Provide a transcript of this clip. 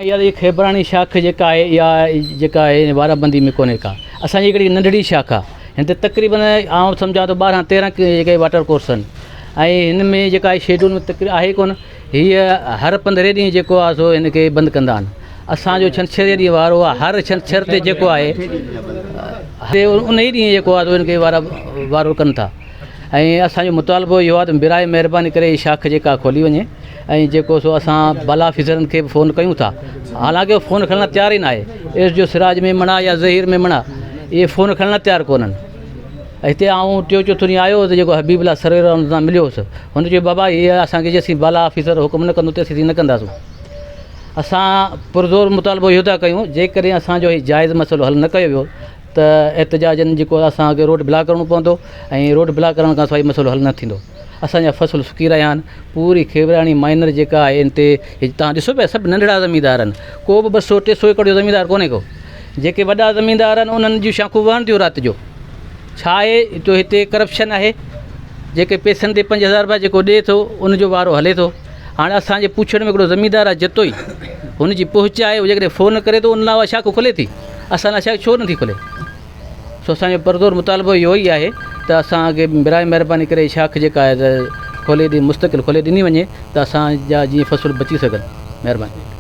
يار هي کيبراڻي شاخ جيڪا آهي اها جيڪا آهي وارا بندي ۾ ڪونهي ڪا اسان جي هڪڙي ننڍڙي شاخ آهي هن تي تقريبن آئون سمجهان ٿو 12 13 جيڪي واٽر ڪورس آهن ۽ هن ۾ جيڪا آهي شيڊول ۾ تقريبن آهي ڪونه هيء هر 15 ڏينهن جيڪو آهي سو هن کي بند ڪندا آهن اسان جو ڇنڇر جي ڏينهن وارو آهي هر ڇنڇر تي جيڪو آهي ان ئي ڏينهن جيڪو آهي سو هن کي وارا وارو ڪن ٿا ۽ اسان جو مطالبو اهو آهي ته براء مهرباني ڪري هي شاخ جيڪا کولي وڃي ۽ جيڪو سو اسان بالا آفيسرن کي به فون ڪيون ٿا حالانڪه هو فون کڻڻ لاء تيار ئي ناهي S D O Siraj Memon آهي يا ظهير ميمڻ آهي اهي فون کڻڻ لاء تيار ڪونهن هتي آئون ٽيون چوٿون ڏينهن آيو هوس جيڪو حبيب الله سرور هن سان مليو هوس هن چيو بابا هي اسان کي جيسين بالا آفيسر حڪم نه ڪندو تيسين نه ڪنداسون اسان پرزور مطالبو اهو ٿا ڪيون جيڪڏهن اسان جو هي جائز مسئلو حل نه ڪيو ويو ته احتجاجن جيڪو اسان کي روڊ بلاڪ ڪرڻو پوندو ۽ روڊ بلاڪ ڪرڻ کان سواء مسئلو حل نه ٿيندو. اسان جا فصل سڪي رهيا آهن پوري کيوراڻي مائنر جيڪا آهي ان تي تان ڏسو پيا سڀ ننڍڙا زميندار آهن ڪو به 200 300 ايڪڙ جو زميندار ڪونهي ڪو جيڪي وڏا زميندار آهن انهن جون شاخون وهن ٿيون رات جو ڇا آهي تو هتي ڪرپشن آهي جيڪي پيسن تي 5000 روپيا جيڪو ڏي ٿو ان جو وارو هلي ٿو هاڻي اسان جي پوڇڙ ۾ هڪڙو زميندار آهي جتوئي هن جي پهچ آهي جيڪڏهن فون ڪري ٿو ان لاء اها شاخ کلي ٿي اسان لاء شاخ ڇو نٿي کلي سو اسان جو پرزور مطالبو اهو ئي آهي ته اسان کي براء مهرباني ڪري شاخ جيڪا آهي ته کولي ڏي مستقل کولي ڏني وڃي ته اسان جا جيئن فصل بچي سگهن مهرباني.